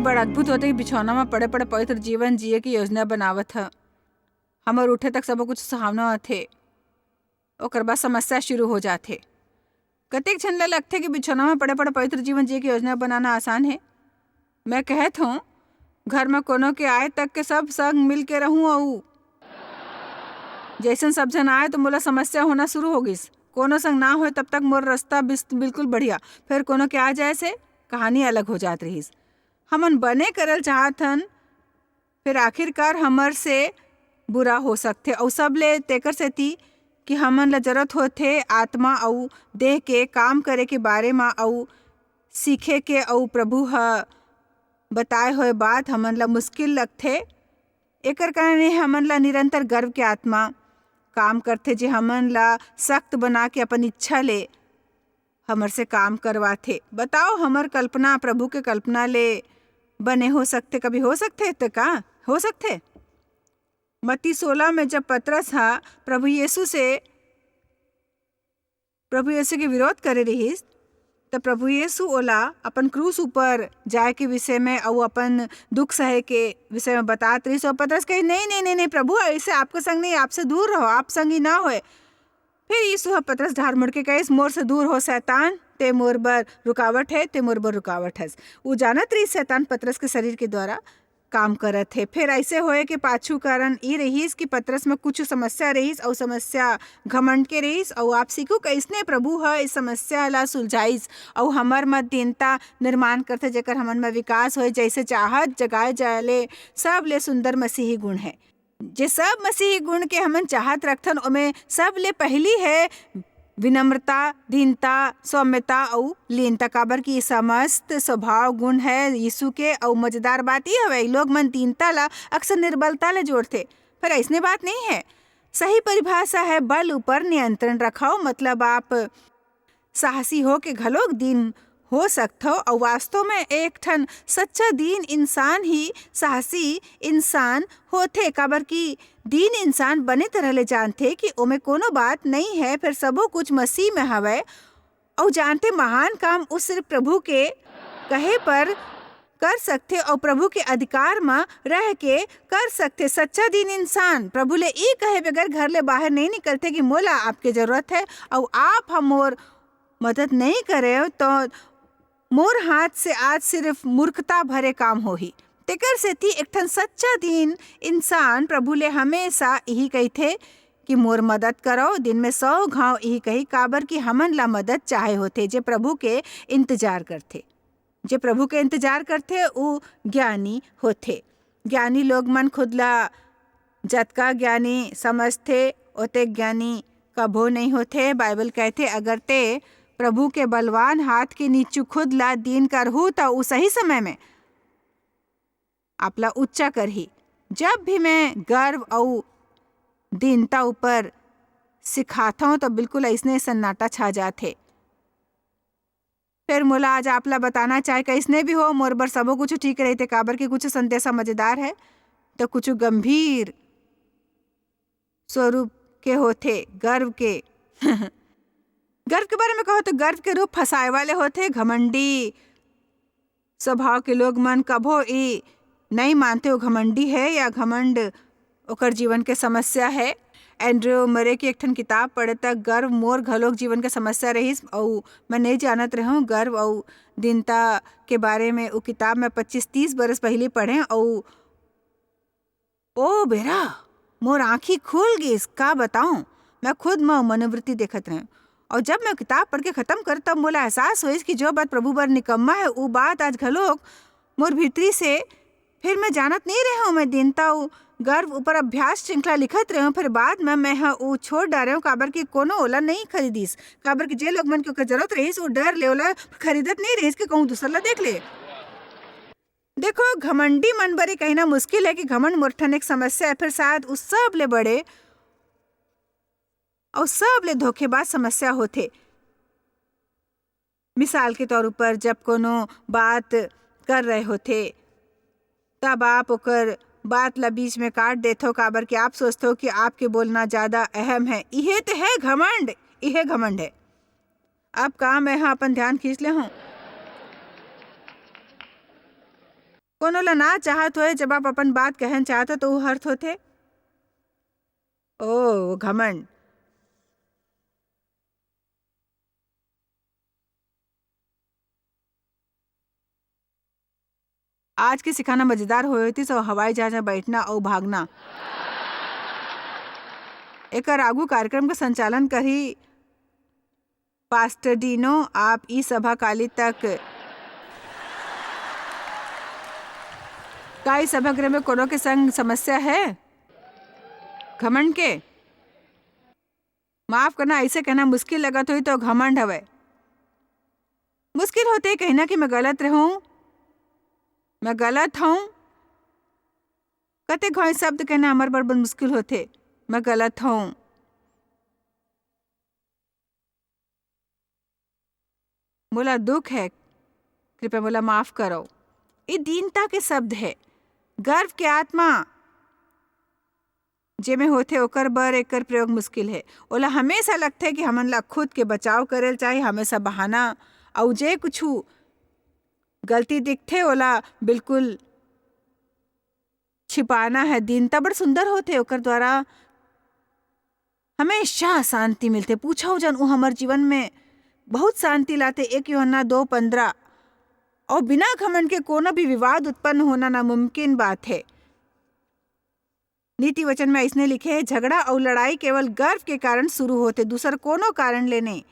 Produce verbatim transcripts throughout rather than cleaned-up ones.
बड़ अद्भुत होथे कि बिछौना म पड़े-पड़े पवित्र जीवन जिए के योजना बनावत ह। हमर उठे तक सबो कुछ सुहावना होथे, ओकर बाद समस्या शुरू हो जाथे। कतेक झन ल लगथे कि बिछौना म पड़े-पड़े पवित्र जीवन जिए के योजना बनाना आसान हे। मैं कहत हूँ, घर म कोनो के आए तक के सब संग मिल के रहूं अऊ जैसन सब झन आए तो मोला समस्या होना शुरू हो गिस। कोनो संग ना होए तब तक मोर रास्ता बिस-, बिल्कुल बढ़िया। फिर कोनो के आ जाए से कहानी अलग हो जात रहिस। हमन बने करल चाहत हन, फिर आखिरकार हमर से बुरा हो सकथे। अऊ सबले तेकर सेती कि हमन ला जरूरत होथे आत्मा अऊ देह के काम करे के बारे म अऊ सीखे के, अऊ प्रभु ह बताए होए बात हमन ला मुश्किल लगथे। एकर कारण ये हमन ला निरंतर गर्व के आत्मा काम करथे, जे हमन ला सख्त बना के अपन इच्छा ले हमर से काम करवाथे। बताओ, हमर कल्पना प्रभु के कल्पना ले बने हो सकथे? कभी हो सकथे त का हो सकथे? मत्ती सोलह में जब पतरस हा प्रभु यीशु से, प्रभु यीशु के विरोध करे रिहिस, त प्रभु यीशु ओला अपन क्रूस ऊपर जाए के विषय में अऊ अपन दुख सहे के विषय में बतात रिहिस। अऊ पतरस कही, "नहीं, नहीं, नहीं, नहीं, प्रभु, ऐसे आपके संग नहीं, आपसे दूर रहो, आप संगी ना होए।" फिर यीशु ह पतरस ढार मुड़ के कहिस, "मोर से दूर हो शैतान, ते मोर बर रुकावट है, ते मोर बर रुकावट हस।" ऊ जानत रहिस शैतान पतरस के शरीर के द्वारा काम करत हे। फिर ऐसे होए के पाछू कारण ई रहिस कि पतरस में कुछ समस्या रहिस, अऊ समस्या घमंड के रहिस, अऊ आप सीखू कइसने प्रभु ह इस समस्या ला सुलझाइस, अऊ हमर म दीनता निर्माण करथे, जेकर हमन म विकास होए, जैसे चाहत जगाए जाए ले सब ले सुंदर मसीही गुण है। जे सब मसीही गुण के हमन चाहत रखथन, ओमे सब ले पहली है विनम्रता, दीनता, सौम्यता अऊ लीनता, काबर कि ये समस्त स्वभाव गुण है यीशु के। अऊ मजेदार बात ये हवे, लोग मन दीनता ला अक्सर निर्बलता ले जोड़थे, पर ऐसने बात नहीं है। सही परिभाषा है बल ऊपर नियंत्रण रखाओ, मतलब आप साहसी हो के घलोक दीन हो सकथव। अऊ वास्तव में एक ठन सच्चा दीन इंसान ही साहसी इंसान होथे, काबर कि दीन इंसान बने तरह ले जानथे कि ओमे कोनो बात नहीं है, फिर सबो कुछ मसीह में हवय। अऊ जानथे महान काम उ सिर्फ प्रभु के कहे पर कर सकथे अऊ प्रभु के अधिकार म रह के कर सकथे। सच्चा दीन इंसान प्रभु ले ई कहे बगैर घर ले बाहर नहीं निकलथे कि मोला आपके जरूरत है अऊ आप ह मोर मदद नहीं करे तो मोर हाथ से आज सिर्फ मूर्खता भरे काम होही। तेकर सेती एक ठन सच्चा दीन इंसान प्रभु ले हमेशा इही कहिथे कि मोर मदद करो। दिन में सौ घाव इही कही, काबर कि हमन ला मदद चाहे होथे, जे प्रभु के इंतजार करथे। जे प्रभु के इंतजार करथे, ऊ ज्ञानी होथे। ज्ञानी लोग मन खुद ला जतका ज्ञानी समझथे, ओतेक ज्ञानी कभो नहीं होथे। बाइबल कहथे, "अगर ते प्रभु के बलवान हाथ के नीचू खुद ला दीन करहू, त ऊ सही समय में आप ला ऊंचा करही।" जब भी मैं गर्व अऊ दीनता ऊपर सिखाथंव, त बिल्कुल अइसने सन्नाटा छा जाथे। फेर मोला आज आप ला बताना चाहे, कइसने भी हो, मोर बर सबो कुछ ठीक रहिथे, काबर कि कुछ संदेश ह मजेदार है, त कुछ गंभीर स्वरूप के होथे, गर्व के। गर्व के बारे में कहो, त गर्व के रूप फंसाए वाले होथे, घमंडी स्वभाव के लोग मन। कभो ई नइ मानथे, वो घमंडी है या घमंड ओकर जीवन के समस्या है। एंड्रयू मरे के एक ठन किताब पढ़े तक गर्व मोर घलोक जीवन के समस्या रहिस, अऊ मैं नइ जानत रहूं गर्व अऊ दीनता के बारे में। वो किताब मैं पच्चीस तीस बरस पहिली पढ़े, अऊ ओ बेरा मोर आंखी खुल गिस। का बताऊं, मैं खुद म मनोवृत्ति देखत रहें, अऊ जब मैं किताब पढ़ के खत्म कर, तब मोला एहसास होइस कि जो बात प्रभु बर निकम्मा है, वो बात आज घलोक मोर भीतरी से। फिर मैं जानत नहीं रहूं, मैं दीनता अऊ गर्व ऊपर अभ्यास श्रृंखला लिखत रहूं। फिर बाद में मैं ह वो छोड़ डारें, काबर कि कोनो ओला नहीं खरीदिस, काबर कि जे लोग मन के ओकर जरूरत रहिस, वो डर ले ओला खरीदत नहीं रहिस कि कहूं दूसर ला देख ले। देखो, घमंडी मन बर ये कहना मुश्किल है कि घमंड मोर ठन एक समस्या है, फिर शायद उस सब ले बड़े अऊ सब ले धोखेबाज समस्या होथे। मिसाल के तौर ऊपर, जब कोनो बात कर रहे होथे, तब आप ओकर बात ला बीच में काट देथो, काबर कि आप सोचथो कि आपके बोलना ज्यादा अहम है। इहे तो है घमंड, इहे घमंड है। अब का मैं ह अपन ध्यान खींच ले हूं? कोनो ला ना चाहत होए, जब आप अपन बात कहन चाहत हो, तो वो हर्ष होथे। ओ, घमंड। आज के सिखाना मजेदार होए होतिस अउ हवाई जहाज में बैठना अउ भागना। एकर आगू कार्यक्रम का संचालन करही पास्टर डीनो। आप ई सभा काली तक, का ई सभागृह में कोनो के संग समस्या है घमंड के? माफ करना, ऐसे कहना मुश्किल लगत होही तो घमंड हवय। मुश्किल होथे कहना कि मैं गलत रहूं, मैं गलत हूं। कते घाव शब्द कहना हमर बर बड़ मुश्किल होथे, मैं गलत हूं। मोला दुख है, कृपया मोला माफ करो। ये दीनता के शब्द है। गर्व के आत्मा जेमे होथे, ओकर बर एकर प्रयोग मुश्किल है। ओला हमेशा लगथे कि हमन ला खुद के बचाव करे ल चाही, हमेशा बहाना, अउ जे कुछु गलती दिखथे, ओला बिल्कुल छिपाना है। दीनता बड़ सुंदर होथे, ओकर द्वारा हमेशा शांति मिलथे। पूछो जन, वो हमर जीवन में बहुत शांति लाथे। एक यूहन्ना दो पन्द्रह। और बिना घमंड के कोनो भी विवाद उत्पन्न होना नामुमकिन बात है। नीति वचन में अइसने लिखे है, "झगड़ा अउ लड़ाई केवल गर्व के कारण शुरू होथे, दूसर कोनो कारण ले नहीं।"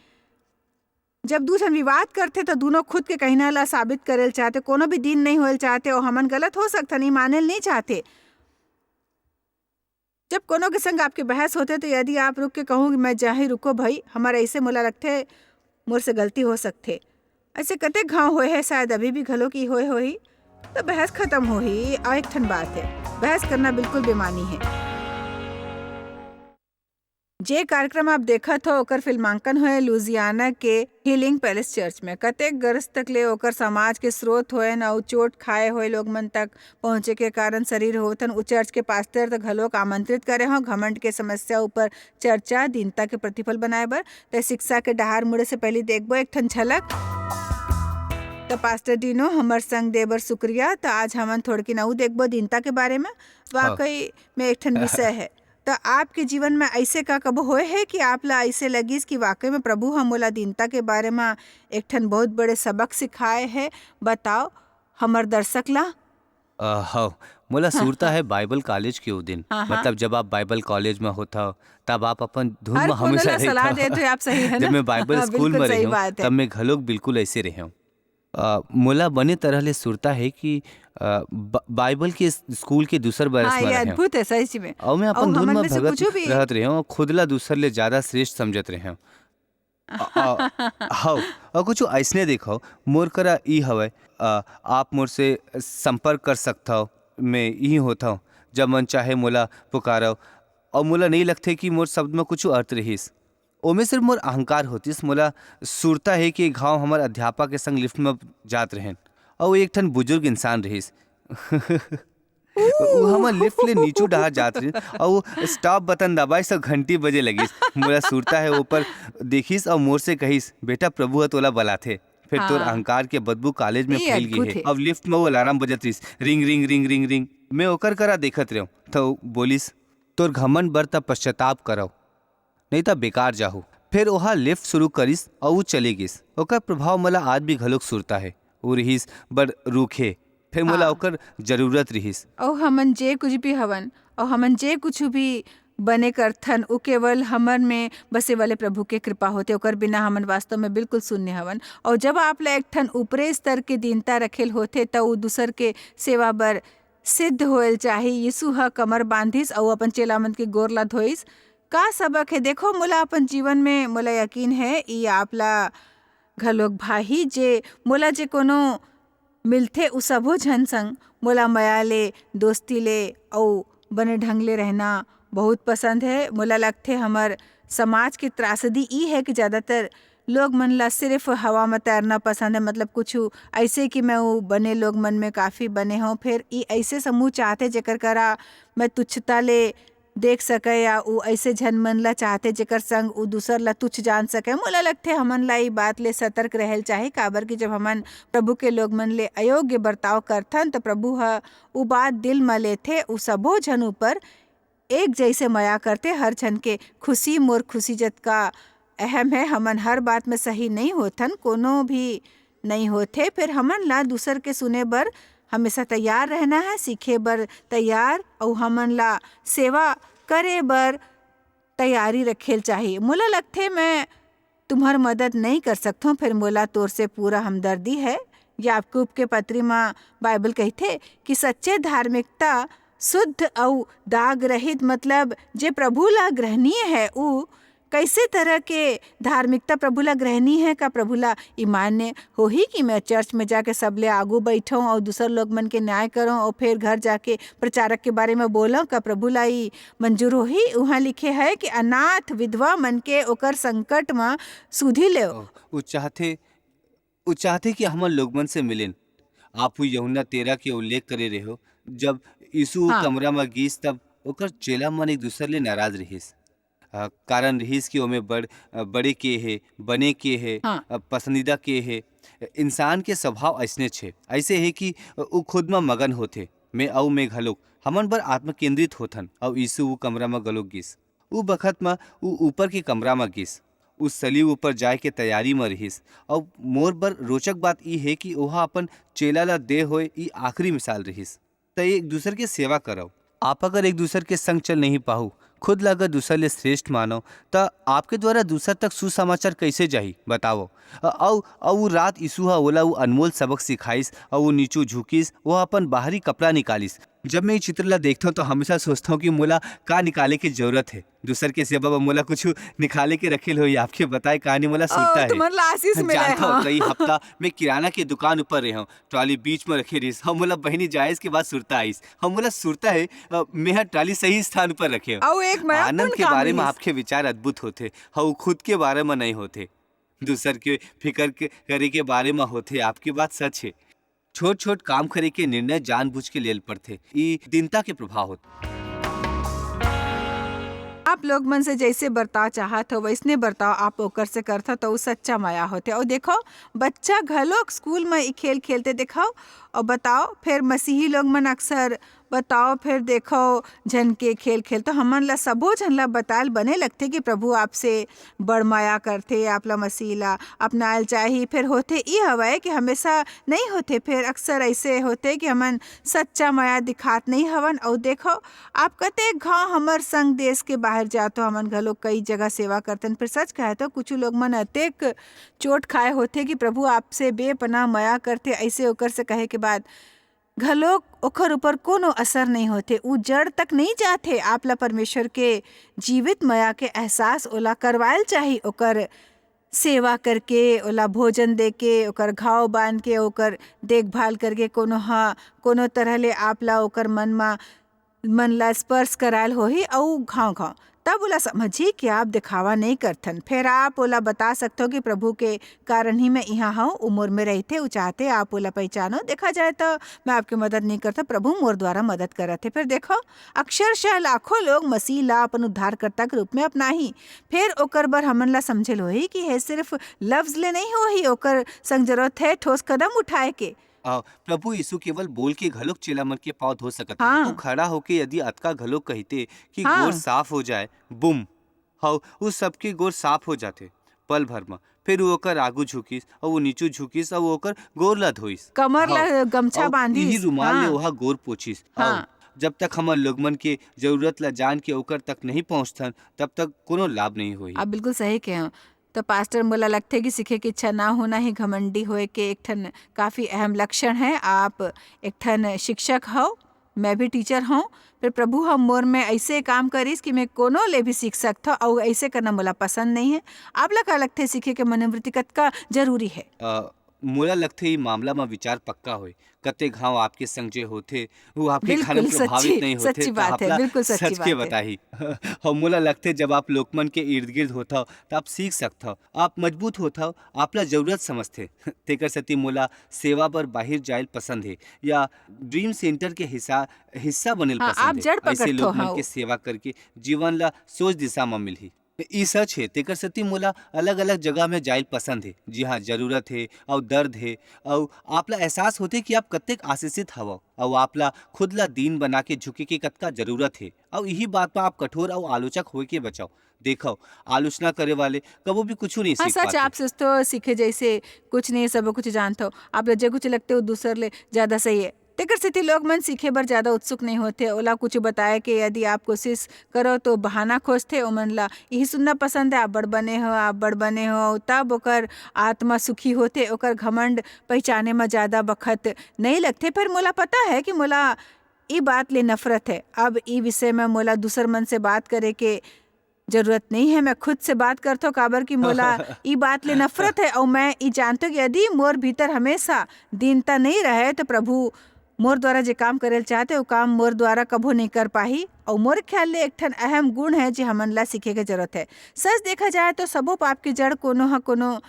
जब दू झन विवाद करथे, तो दूनों खुद के कहिना ला साबित करे ल चाहथे, कोनो भी दीन नहीं होए ल चाहथे, और हमन गलत हो सकथन, ई माने ल नहीं चाहथे। जब कोनो के संग आपके बहस होथे, तो यदि आप रुक के कहूँ कि "मैं जाही, रुको भाई, हमर ऐसे मोला लगथे, मोर से गलती हो सकथे।" ऐसे कतेक घाव होए हे, शायद अभी भी घलो की होए होही, तो बहस खत्म होही। और एक ठन बात है, बहस करना बिल्कुल बेमानी है। जे कार्यक्रम आप देखत हो, ओकर फिल्मांकन होए लुजियाना के हीलिंग पैलेस चर्च में। कतेक बरस तक ले ओकर समाज के स्रोत होए न, अउ चोट खाए होए लोग मन तक पहुंचे के कारण शरीर होथन। उ चर्च के पास्टर त घलोक आमंत्रित करे हो, घमंड के समस्या ऊपर चर्चा, दीनता के प्रतिफल बनाए बर। त शिक्षा के डहार मुड़े से पहले देखबो एक ठन झलक। त पास्टर डीनो, हमर संग दे बर शुक्रिया। त आज हमन थोड़किन अउ देखबो दीनता के बारे में। हाँ। वाकई में एक ठन विषय है। त आपके जीवन में ऐसे का कबो होए है कि आप ला ऐसे लगिस कि वाकई में प्रभु ह मोला दीनता के बारे में एक ठन बहुत बड़े सबक सिखाए है? बताओ हमर दर्शक ला। अ, हव, मोला सुरता है बाइबल कॉलेज के वो दिन। हाँ, हाँ। मतलब, जब आप बाइबल कॉलेज में होत हव, तब आप अपन धुन हर में कोनो हमेशा ला रहत सलाह हव। देत हुए आप सही है जब ना? मैं बाइबल हाँ, स्कूल में बिल्कुल सही रहे हूँ, बात है। तब मैं घलोक बिल्कुल ऐसे रहे हूँ। अ, मोला बने तरह ले सुरता है कि, अ, ब-, बाइबल के स-, स्कूल के दूसर बरस हाँ, में ये रहे हूँ। अद्भुत है, सही में। अउ मैं अपन अउ धुन हमन में में से भगत कुछ भी रहत रहे हूँ, खुद ला दूसर ले ज्यादा श्रेष्ठ समझत रहे हूँ। अ, अ, हव, अउ कुछु अइसने देखव, मोर करा ई हवय, अ, आप मोर से संपर्क कर सकथव, मैं इही होथव, जब मन चाहे मोला पुकारव, अउ मोला नइ लगथे कि मोर शब्द म कुछु अर्थ रिहिस। ओमे सिर्फ मोर अहंकार होतिस, मोला सुरता हे कि एक घांव हमर अध्यापक के संग लिफ्ट म जात रहेन, अउ एक ठन बुजुर्ग इंसान रिहिस। वो हमर लिफ्ट ले नीचू डहार जात रहिस, अउ stop button दबाइस अउ घंटी बजे लगिस। मोला सुरता हे, ऊपर देखिस अउ मोर से कहिस, "बेटा, प्रभु ह तोला बलाथे।" फिर तोर हाँ। अहंकार के बदबू कॉलेज में ये फैल गे अद्भुत हे। हे। अब लिफ्ट में वो अलार्म बजत रहिस, ring, ring, ring, ring, ring. मैं ओकर करा देखत रहेंव, त बोलिस, "तोर घमंड बर त पश्चाताप करव।" नइ त बेकार जाहू। फेर ओहा लिफ्ट शुरू करिस अउ ऊ चले गिस। ओकर प्रभाव मोला आज भी घलोक सुरता हे। ऊ रिहिस बड़ रूखे, फेर मोला हाँ। ओकर जरूरत रिहिस। अउ हमन जे कुछ भी हवन, अउ हमन जे कुछ भी बने करथन, ऊ केवल हमर में बसे वाले प्रभु के कृपा होथे। ओकर बिना हमन वास्तव में बिल्कुल शून्य हवन। अउ जब आप ला एक ठन ऊपरे स्तर के दीनता रखेल होथे, त ऊ दूसर के सेवा बर सिद्ध होएल चाही। यीशु ह कमर बांधिस अउ अपन चेला मन के गोर ला धोइस। का सबक हे? देखो, मोला अपन जीवन में, मोला यकीन हे, ई आप ला घलोक भाही, जे मोला जे कोनो मिलथे, उ सबो झन संग मोला मया ले, दोस्ती ले अउ बने ढंग ले रहना बहुत पसंद हे। मोला लगथे, हमर समाज के त्रासदी ई हे कि ज्यादातर लोग मन ला सिर्फ हवा म तैरना पसंद हे, मतलब कुछु ऐसे कि मैं वो बने लोग मन में काफी बने हौं। फेर ई ऐसे समूह चाहथे जेकर करा मैं तुच्छता ले देख सके या उ ऐसे झन मन ला चाहथे जेकर संग उ दूसर ला तुच्छ जान सके। मोला लगथे हमन ला ई बात ले सतर्क रहल चाही, काबर कि जब हमन प्रभु के लोग मन ले अयोग्य बर्ताव करथन त प्रभु ह उ बात दिल म लेथे। उ सबो झन ऊपर एक जैसे मया करथे। हर झन के खुशी मोर खुशी जतका अहम है। हमन हर बात में सही नहीं होथन, कोनो भी नहीं होथे। फिर हमन ला दूसर के सुने बर हमेशा तैयार रहना है, सीखे बर तैयार, अउ हमन ला सेवा करे बर तैयारी रखेल चाही। मोला लगथे मैं तुम्हर मदद नहीं कर सकथों, फिर मोला तोर से पूरा हमदर्दी है। याकूब के पत्री म बाइबल कहिथे कि सच्चे धार्मिकता शुद्ध अउ दाग रहित, मतलब जे प्रभु ला ग्रहणीय है, उ कैसे तरह के धार्मिकता प्रभु ला ग्रहणीय है? का प्रभु ला ई मान्य होही कि मैं चर्च में जाके सबले आगू बैठूं और दूसर लोग मन के न्याय करूं और फिर घर जाके प्रचारक के बारे में बोलूं? का प्रभु ला ई मंजूर होही? उहाँ लिखे है कि अनाथ विधवा मन के ओकर संकट म सुधी लेव। ओ, उ चाहथे, उ चाहथे कि हमन लोग मन से मिलेन। आप उ यूहन्ना तेरह के उल्लेख करे रहे हो, जब यीशु हाँ। कमरा म गिस, तब ओकर चेला मन एक दूसर ले नाराज रहिस। अ, कारण रहिस कि ओमे बड़, अ, बड़े के हे, बने के हे, हाँ। अ, पसंदीदा के हे। इंसान के स्वभाव अइसने छे, अइसे हे कि उ खुद म मगन होथे। मैं अउ मैं घलोक, हमन बर आत्म केंद्रित होथन, अउ यीशु उ कमरा म घलोक गिस। उ बखत म उ ऊपर के कमरा म गिस। उ सलीब ऊपर जाय के तैयारी म रिहिस, अउ मोर बर रोचक बात ई हे कि ओहा अपन चेला ला दे होय ई आखिरी मिसाल रिहिस। त एक दूसर के सेवा करव। आप अगर एक दूसर के संग चल नहीं पाहू, खुद ला अगर दूसर ले श्रेष्ठ मानव, त आपके द्वारा दूसर तक सुसमाचार कैसे जाही, बतावव। अ-, अउ, अउ उ रात यीशु ह ओला उ अनमोल सबक सिखाइस, अउ उ नीचू झुकिस, वो अपन बाहरी कपड़ा निकालिस। जब मैं ये चित्र ला देखथव, तो हमेशा सोचथव कि मोला का निकाले के जरूरत हे। दूसर के सेवा बर मोला कुछ निकाले के रखेल होही, आपके बताए कहानी मोला सुरता हे। तुमन ला आशीष मिले, जानथव, हाँ। कई हफ्ता मैं किराना के दुकान ऊपर रहे हूँ, ट्रॉली बीच में रखे रहिस, हम मोला बहिनी जायज के बाद सुरता आइस। हम मोला सुरता हे, अ, मैं ह ट्रॉली सही स्थान पर रखे हूँ। अउ एक महत्वपूर्ण आनंद के काम बारे में रहिस। आपके विचार अद्भुत होथे, हउ खुद के बारे में नहीं होथे, दूसर के फिकर के, करे के बारे में होथे। आपके बात सच हे। छोट-छोट काम करे के निर्णय जानबूझ के लेल पड़थे। ई दीनता के प्रभाव होथे। आप लोग मन से जैसे बर्ताव चाहत हो, वैसने बर्ताव आप ओकर से करथव, तो उ सच्चा मया होथे। अउ देखो, बच्चा घलोक स्कूल म ई खेल खेलथे, देखो, अउ बताओ, फिर मसीही लोग मन अक्सर बताओ, फिर देखो, झन के खेल खेल, तो हमन ला सबो झन ला बतायल बने लगथे कि प्रभु आपसे बड़ मया करथे, आप ला मसीह ला अपनायल चाही। फिर होथे ई हवय कि हमेशा नहीं होथे, फिर अक्सर ऐसे होथे कि हमन सच्चा मया दिखात नहीं हवन। अउ देखो, आप कतेक घाव हमर संग देश के बाहर जात हो, हमन घलो कई जगह सेवा करथन। फिर सच कहे तो कुछ लोग मन अतेक चोट खाए होथे कि प्रभु आपसे बेपनाह मया करथे, ऐसे ओकर से कहे के बाद घलोक ओकर ऊपर कोनो असर नहीं होथे। ऊ जड़ तक नहीं जाथे। आप ला परमेश्वर के जीवित मया के एहसास ओला करवायल चाही। ओकर सेवा करके, ओला भोजन देके, ओकर घाव बांध के, ओकर देखभाल करके, कोनो ह, कोनो तरह ले आप ला ओकर मन म, मन ला स्पर्श करायल होही अउ घाव-घाव। तब ओला समझही कि आप दिखावा नहीं करथन। फेर आप ओला बता सकथव कि प्रभु के कारण ही मैं इहाँ हूँ, उ मोर में रहिथे, उ चाहथे आप ओला पहिचानो। देखा जाए त मैं आपके मदद नहीं करथव, प्रभु मोर द्वारा मदद करत हे। फेर देखव, अक्षरशः लाखों लोग मसीह ला अपन उद्धारकर्ता के रूप में अपनाही। फेर ओकर बर हमन ला समझे ल होही कि हे सिर्फ लफ्ज ले नहीं होही, ओकर संग जरूरत हे ठोस कदम उठाए के। आ, प्रभु यीशु केवल बोल के घलोक चेला मन के पाँव धो सकत हे। हाँ। वो खड़ा होके यदि अतका घलोक कहिते कि हाँ। गोर साफ हो जाए, बुम, हव, उ सबके गोर साफ हो जाथे पल भर म। फिर वो ओकर आगू झुकिस, अउ वो नीचू झुकिस, अउ वो ओकर गोर ला धोइस। कमर ला हव, गमछा अउ बांधिस। इही रुमाल ले हाँ। ओहा गोर पोछिस। हव, हाँ। जब तक हमर लोगमन के जरूरत ला जान के ओकर तक नहीं पहुंचथन, तब तक कोनो लाभ नहीं होही। आप बिल्कुल सही कहे हो। तो पास्टर, मोला लगथे कि सीखे के इच्छा ना होना ही घमंडी होए के एक ठन काफी अहम लक्षण है। आप एक ठन शिक्षक हव, मैं भी टीचर हूँ, फिर प्रभु ह मोर में ऐसे काम करिस कि मैं कोनो ले भी सीख सकथव, अउ ऐसे करना मोला पसंद नहीं है। आप ला का लगथे, सीखे के मनोवृत्ति कतका जरूरी है? अ, मोला लगथे, ये मामला म विचार पक्का होय। कते घाव आपके संग जे होथे, वो आपके कारण बिल्कुल प्रभावित सच्ची, नहीं होथे, सच्ची त बात है, आपला बिल्कुल सच्ची सच के बात है। बताही। और मोला लगथे, जब आप लोगमन के इर्द-गिर्द होथव, त आप सीख सकथव, आप मजबूत होथव, आपला जरूरत समझथे। तेकर सेती मोला सेवा बर बाहिर जायल पसंद हे, या ड्रीम सेंटर के हिस्सा, हिस्सा बनल हाँ, पसंद आप हे। जड़ ऐसे पकड़थव, लोगमन हाँ। के सेवा करके जीवन ला सोच दिशा म मिलही। ई सच हे, तेकर सेती मोला अलग-अलग जगह में जाइल पसंद हे, जिहाँ जरूरत हे अउ दर्द हे, अउ आपला एहसास होथे कि आप कतेक आशीषित हवव, अउ आपला खुद ला दीन बना के झुके के कतका जरूरत हे, अउ इही बात म आप कठोर अउ आलोचक होए के बचव। देखव, आलोचना करे वाले कबो भी कुछु नहीं हाँ, सीख सच, पाते। आप से तो सीखे जैसे कुछ नहीं, सब कुछ जानथव। आप ला जे कुछ लगथे, वो दूसर ले ज्यादा सही हे। तेकर सेती लोग मन सीखे बर ज्यादा उत्सुक नहीं होथे। ओला कुछ बताए के यदि आप कोशिश करो, तो बहाना खोजथे। ओमन ला यही सुनना पसंद है, "आप बड़ बने हो, आप बड़ बने हो।" तब ओकर आत्मा सुखी होथे, ओकर घमंड पहिचाने म ज्यादा बखत नहीं लगथे। फिर मोला पता है कि मोला ई बात ले नफरत है। अब ई विषय में मोला दूसर मन से बात करे के जरूरत नहीं है, मैं खुद से बात करथो, काबर कि मोला ई बात ले नफरत है, अउ मैं ई जानथो कि यदि मोर भीतर हमेशा दीनता नहीं रहे, तो प्रभु मोर द्वारा जे काम करेल चाहते, वो काम मोर द्वारा कभो नहीं कर पाही। अउ मोर ख्याल ले एक ठन अहम गुण है, जे हमन ला सीखे के जरूरत है। सच देखा जाए, तो सबो पाप के जड़ कोनो ह कोनो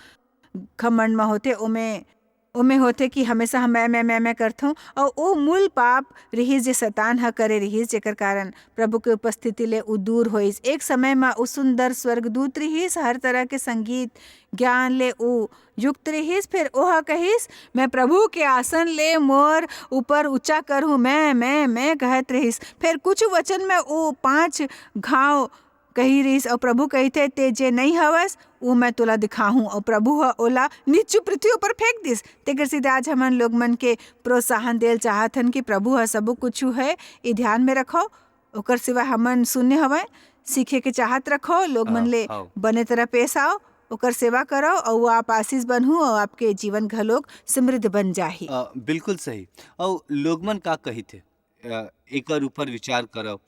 घमंड म होथे, ओमे ओमे होथे कि हमेशा हम मैं, मैं, मैं, मैं करथौं, अउ ओ मूल पाप रिहिस, जे शैतान ह करे रिहिस, जेकर कारण प्रभु के उपस्थिति ले उ दूर होइस। एक समय म उ सुंदर स्वर्गदूत रिहिस, हर तरह के संगीत, ज्ञान ले उ युक्त रिहिस। फिर ओह कहिस, "मैं प्रभु के आसन ले मोर ऊपर ऊंचा करहूं, मैं, मैं, मैं," कहत रिहिस। फिर कुछ वचन में उ पांच घाव कही रिहिस, अउ प्रभु कहिथे, "ते जे नई हवस, वो मैं तोला दिखाहूं।" अउ प्रभु ह ओला नीचू पृथ्वी ऊपर फेंक दिस। तेकर सेती आज हमन लोग मन के प्रोत्साहन देल चाहत हन कि प्रभु ह सबो कुछु है, ये ध्यान में रखो। ओकर सिवा हमन शून्य हवय, सीखे के चाहत रखो, लोग मन हव, ले हव। बने तरह पेश आओ, ओकर सेवा करो, अउ आप आशीष बनहू, अउ आपके जीवन घलोक समृद्ध बन जाही। अ, बिल्कुल सही। अउ लोग मन का कहिथे, अ, एकर ऊपर विचार करव।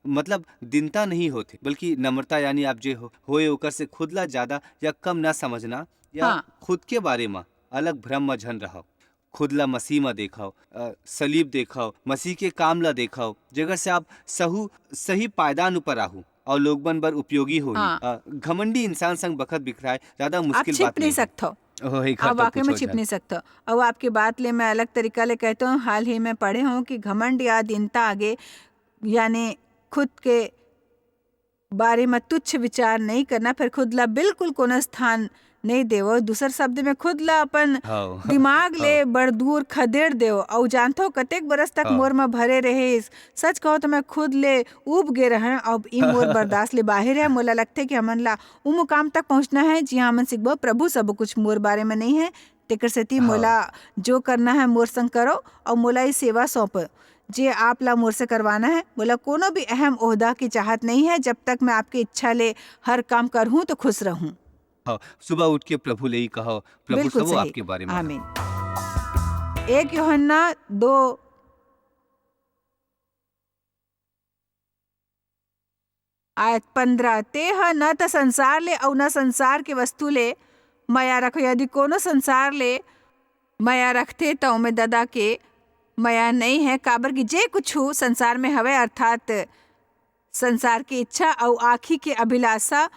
मतलब, दीनता नहीं होथे, बल्कि नम्रता, यानी आप जे हो-, होए, ओकर से खुद ला ज्यादा या कम ना समझना, या हाँ। खुद के बारे म अलग भ्रम म झन रहव। खुद ला मसीह म देखव, अ, सलीब देखव, मसीह के काम ला देखव, जेकर से आप सहू, सही पायदान ऊपर आहू अउ लोगमन बर उपयोगी होही। हाँ। अ, घमंडी इंसान संग बखत बिखराए ज्यादा आप मुश्किल छिप बात नहीं नहीं हे। सकथव। ओह, एकर आप तो वाकई में पूछो छिप झन। नहीं सकथव। अउ आपके बात ले मैं अलग तरीका ले कहता हूँ, हाल ही में पढ़े हूँ कि घमंड या दीनता आगे, यानी खुद के बारे म तुच्छ विचार नहीं करना, फिर खुद ला बिल्कुल कोनो स्थान नहीं देवो। दूसर शब्द में, खुद ला अपन हव, दिमाग ले हव। बड़ दूर खदेड़ देव। अउ जानथव, कतेक बरस तक हव। मोर म भरे रहिस। सच कहो तो मैं खुद ले उब गे रहं। अब ई मोर बर्दाश्त ले बाहिर है। मोला लगथे कि हमन ला उ मुकाम तक पहुंचना है, जिहां हमन सिखबो, "प्रभु, सब कुछ मोर बारे में नहीं है, तेकर सेती हव। मोला जो करना है, मोर संग करो, अउ मोला ई सेवा सौंपो।" जे आप ला मोर से करवाना है। मोला कोनो भी अहम ओहदा की चाहत नहीं है, जब तक मैं आपकी इच्छा ले हर काम करहूँ तो खुश रहूँ। हाँ, सुबह उठ के प्रभु ले ही कहो, "प्रभु बिल्कुल सबो सही। आपके बारे में।" आमीन। एक यूहन्ना दो आयत पन्द्रह, "तेह न त संसार ले अउ न संसार के वस्तु ले मया रखो। यदि कोनो संसार ले मया रखथे, त ओमे ददा के मया नइ है, काबर कि जे कुछु संसार में हवय, अर्थात संसार के इच्छा अउ आँखी के अभिलाषा,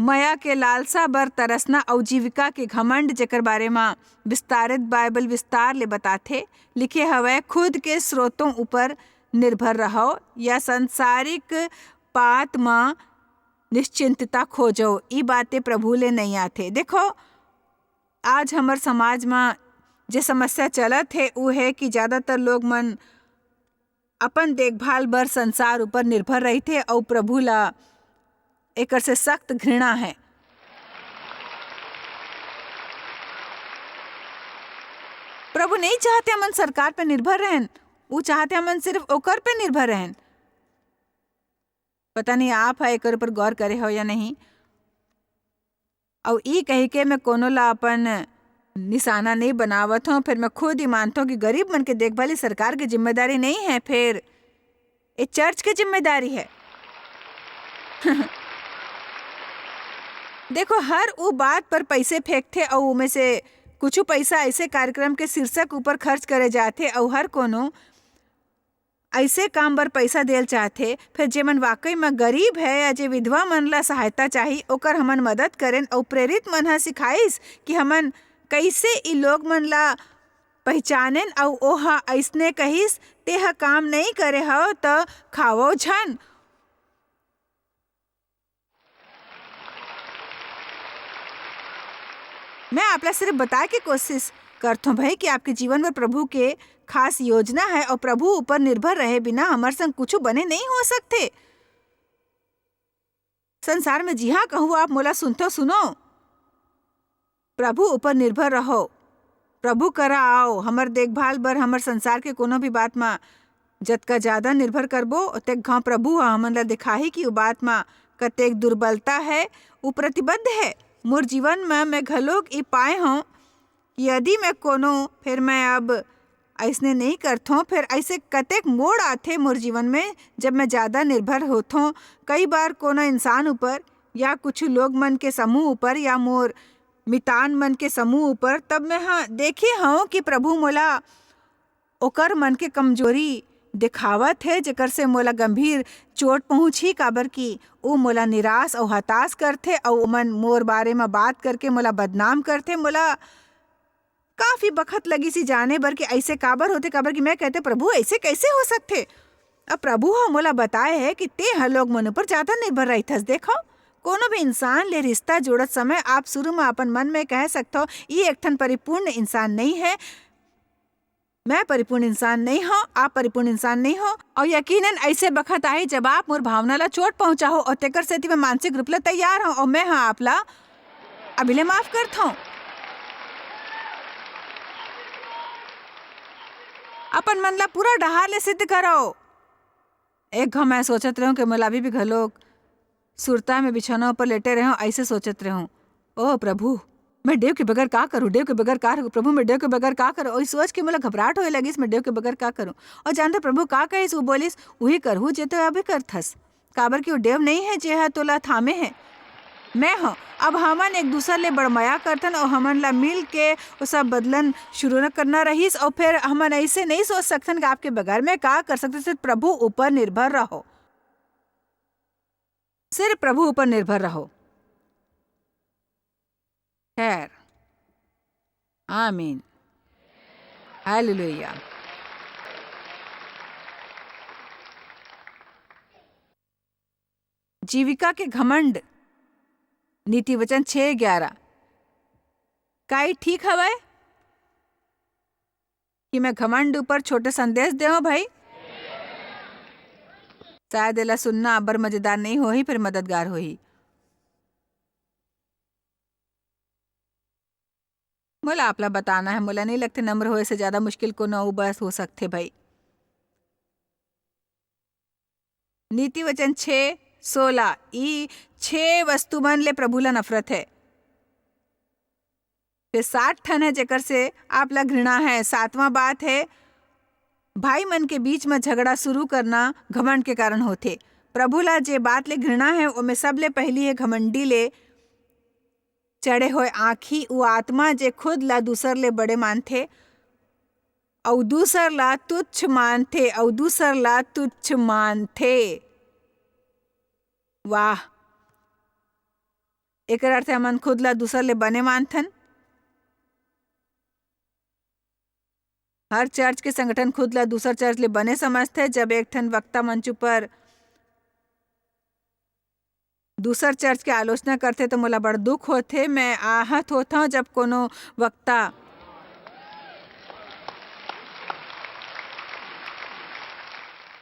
मया के लालसा बर तरसना अउ जीविका के घमंड, जेकर बारे म विस्तारित बाइबल विस्तार ले बताथे, लिखे हवय, खुद के स्रोतों ऊपर निर्भर रहव या सांसारिक पात म निश्चिंतता खोजव।" ई बातें प्रभु ले नइ आथे। देखो, आज हमर समाज म जे समस्या चलत हे, उ हे कि ज्यादातर लोग मन अपन देखभाल बर संसार ऊपर निर्भर रहिथे अउ प्रभु ला एकर से सख्त घृणा हे। प्रभु नहीं चाहते हमन सरकार पे निर्भर रहन, वो चाहते हमन सिर्फ ओकर पे निर्भर रहन। पता नहीं आप ह एकर ऊपर गौर करे हो या नहीं। अउ ई कहिके मैं कोनो ला अपन निशाना नहीं बनावत हूँ, फिर मैं खुद ही मानत हूँ कि गरीब मन के देखभाल ही सरकार के जिम्मेदारी नहीं है, फिर ये चर्च के जिम्मेदारी है। देखो, हर वो बात पर पैसे फेंकथे अउ उमे से कुछु पइसा अइसे कार्यक्रम के शीर्षक ऊपर खर्च करे जाथे अउ हर कोनो अइसे काम बर पइसा देल चाहथे। फेर जेमन वाकई म गरीब हे या जे विधवा मन ला सहायता चाही, ओकर हमन मदद करेन। अउ प्रेरित मन ह सिखाइस कि हमन कइसे ई लोग मन ला पहिचानेन, अउ ओह अइसने कहिस, "तेह काम नइं करे हव, त खावव झन।" मैं आपला सिर्फ बताए के कोशिश करथों भई कि आपके जीवन में प्रभु के खास योजना हे अउ प्रभु ऊपर निर्भर रहे बिना हमर संग कुछु बने नइं हो सकथे। संसार में जिहां कहूं आप मोला सुनथव, सुनव। प्रभु ऊपर निर्भर रहव। प्रभु करा आवव। हमर देखभाल बर हमर संसार के कोनो भी बात म जतका जादा निर्भर करबो, ओतेक घांव प्रभु ह हमन ला देखाही कि ओ बात म कतेक दुर्बलता हे, ओ प्रतिबद्ध हे। मोर जीवन म मैं घलोक ई पाए हंव कि यदि मैं कोनो, फेर मैं अब अइसने नइं करथों, फेर अइसे कतेक मोड़ आथे मोर जीवन में, जब मैं जादा निर्भर होथों, कई बार कोनो इंसान ऊपर या कुछु लोग मन के समूह ऊपर या मोर मितान मन के समूह ऊपर, तब मैं ह देखे हंव कि प्रभु मोला ओकर मन के कमजोरी देखावत हे, जेकर से मोला गंभीर चोट पहुंचही, काबर कि ओ मोला निराश अउ हताश करथे, अउ ओमन मोर बारे म बात करके मोला बदनाम करथे। मोला काफी बखत लगिस ई जाने बर कि अइसे काबर होथे, काबर कि मैं कहते, "प्रभु, अइसे कइसे हो सकथे?" अब प्रभु ह मोला बताए हे कि तेंह लोग मन ऊपर जादा निर्भर रहिथस। देखव, कोनो भी इंसान ले रिश्ता जोड़त समय आप शुरू म अपन मन में कह सकथव, "ई एक ठन परिपूर्ण इंसान नइं हे, मैं परिपूर्ण इंसान नइं हंव, आप परिपूर्ण इंसान नइं हव।" अउ यकीनन अइसे बखत आही, जब आप मोर भावना ला चोट पहुंचाहू, अउ तेकर सेती मैं मानसिक रूप ले तैयार हंव, अउ मैं ह आप ला अभी ले माफ करथंव। अपन मन ला पूरा डहार ले सिद्ध करव। एक घांव मैं सोचत रहेंव कि मोला अभी भी घलोक सुरता में बिछौना ऊपर लेटे रहेंव, अइसे सोचत रहेंव, "ओह प्रभु, मैं डेव के बगैर का करूं? डेव के बगैर का करूं? प्रभु, मैं डेव के बगैर का करूं?" अउ सोच के मोला घबराहट होए लगिस, "मैं डेव के बगैर का करूं?" अउ जानथव प्रभु का कहिस? वो बोलिस, "उही करहू जे तैं अभी करथस, काबर कि वो डेव नइं हे, जे ह तोला थामे हे, मैं हंव।" अब हमन एक दूसर ले बड़मया करथन अउ हमन ला मिल के वो सब बदलन शुरू न करना रहिस। अउ फेर हमन अइसे नइं सोच सकथन कि आपके बगैर मैं का कर सकथंव, सिर्फ प्रभु ऊपर निर्भर रहव। सिर्फ प्रभु ऊपर निर्भर रहव। खैर, आमीन। हालेलुया। जीविका के घमंड, नीति वचन छह ग्यारह। का ई ठीक हवय कि मैं घमंड ऊपर छोटे संदेश देवं भाई? शायद एला सुनना अब्बड़ मजेदार नइं होही, फेर मददगार होही। मोला आपला बताना हे, मोला नइं लगथे नम्र होए से जादा मुश्किल कोनो अउ बस हो सकथे भाई। नीति वचन छह सोलह, ई छह वस्तु मन ले प्रभु ला नफरत हे। फेर सात ठन हे जेकर से आप ला घृणा हे। सातवां बात हे, भाई मन के बीच म झगड़ा शुरू करना घमंड के कारण होथे। प्रभु ला जे बात ले घृणा हे, ओमे सबले पहिली हे घमंडी ले चढ़े होए आँखी, उ आत्मा जे खुद ला दूसर ले बड़े मानथे, अउ दूसर ला तुच्छ मानथे, अउ दूसर ला तुच्छ मानथे। वाह! एकर अर्थ हे, हमन खुद ला दूसर ले बने मानथन। हर चर्च के संगठन खुद ला दूसर चर्च ले बने समझथे। जब एक ठन वक्ता मंच ऊपर दूसर चर्च के आलोचना करथे, तो मोला बड़ दुख होथे। मैं आहत होथंव, जब कोनो वक्ता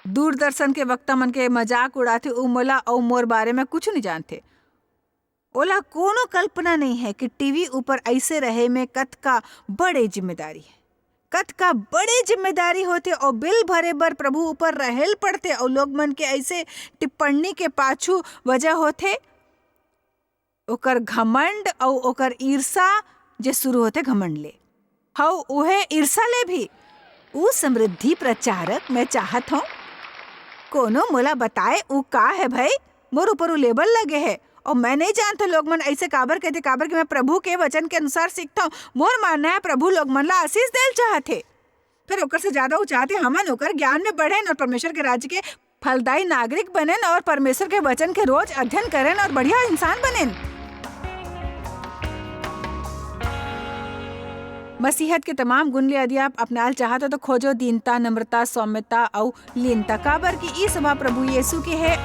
दूरदर्शन के वक्ता मन के मजाक उड़ाथे, उ मोला अउ मोर बारे में कुछु नइ जानथे। ओला कोनो कल्पना नइ हे कि टीवी ऊपर अइसे रहे में कतका बड़े जिम्मेदारी हे, कतका बड़े जिम्मेदारी होथे, अउ बिल भरे बर प्रभु ऊपर रहेल पड़थे, अउ लोग मन के अइसे टिप्पणी के पाछू वजह होथे ओकर घमंड अउ ओकर ईर्षा, जे शुरू होथे घमंड ले। हव, उहे ईर्षा ले भी। ऊ समृद्धि प्रचारक मैं चाहत हंव, कोनो मोला बताए ऊ का हे भई? मोर ऊपर ऊ लेबल लगे हे, और मैं नहीं जानता लोग मन ऐसे काबर कहते, काबर कि मैं प्रभु के वचन के अनुसार सीखता हूँ। मोर मानना है प्रभु लोग मन ला आशीष देल चाहते, फिर ओकर से ज्यादा वो चाहते हमन ओकर ज्ञान में बढ़ेन और परमेश्वर के राज्य के फलदायी नागरिक बनेन और परमेश्वर के वचन के रोज अध्ययन करेन और बढ़िया इंसान बनेन। मसीहत के तमाम गुण ले यदि आप अपनाल चाहत हो तो खोजो दीनता, नम्रता, सौम्यता अउ लीनता, काबर कि ई सभा प्रभु यीशु के है।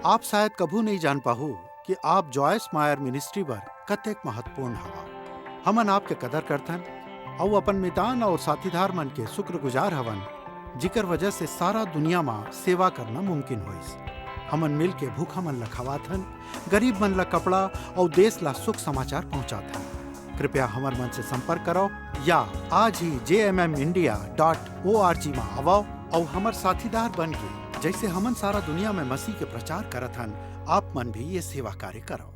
आप शायद कभू नहीं जान पाहू कि आप जॉयस मायर मिनिस्ट्री बर कतेक महत्वपूर्ण हवा। हमन आपके कदर करथन अउ अपन मितान और साथीदार मन के शुक्रगुजार हवन, जिकर वजह से सारा दुनिया मा सेवा करना मुमकिन होइस। हमन मिल के भूखा मन ला खवाथन, गरीब मन ला कपड़ा अउ देश ला सुख समाचार पहुंचाथन। कृपया हमर मन से संपर्क करो या आज ही जे M M India dot O R G मा आवो अउ हमर साथीदार बन के, जैसे हमन सारा दुनिया में मसीह के प्रचार करत हन, आप मन भी ये सेवा कार्य करो।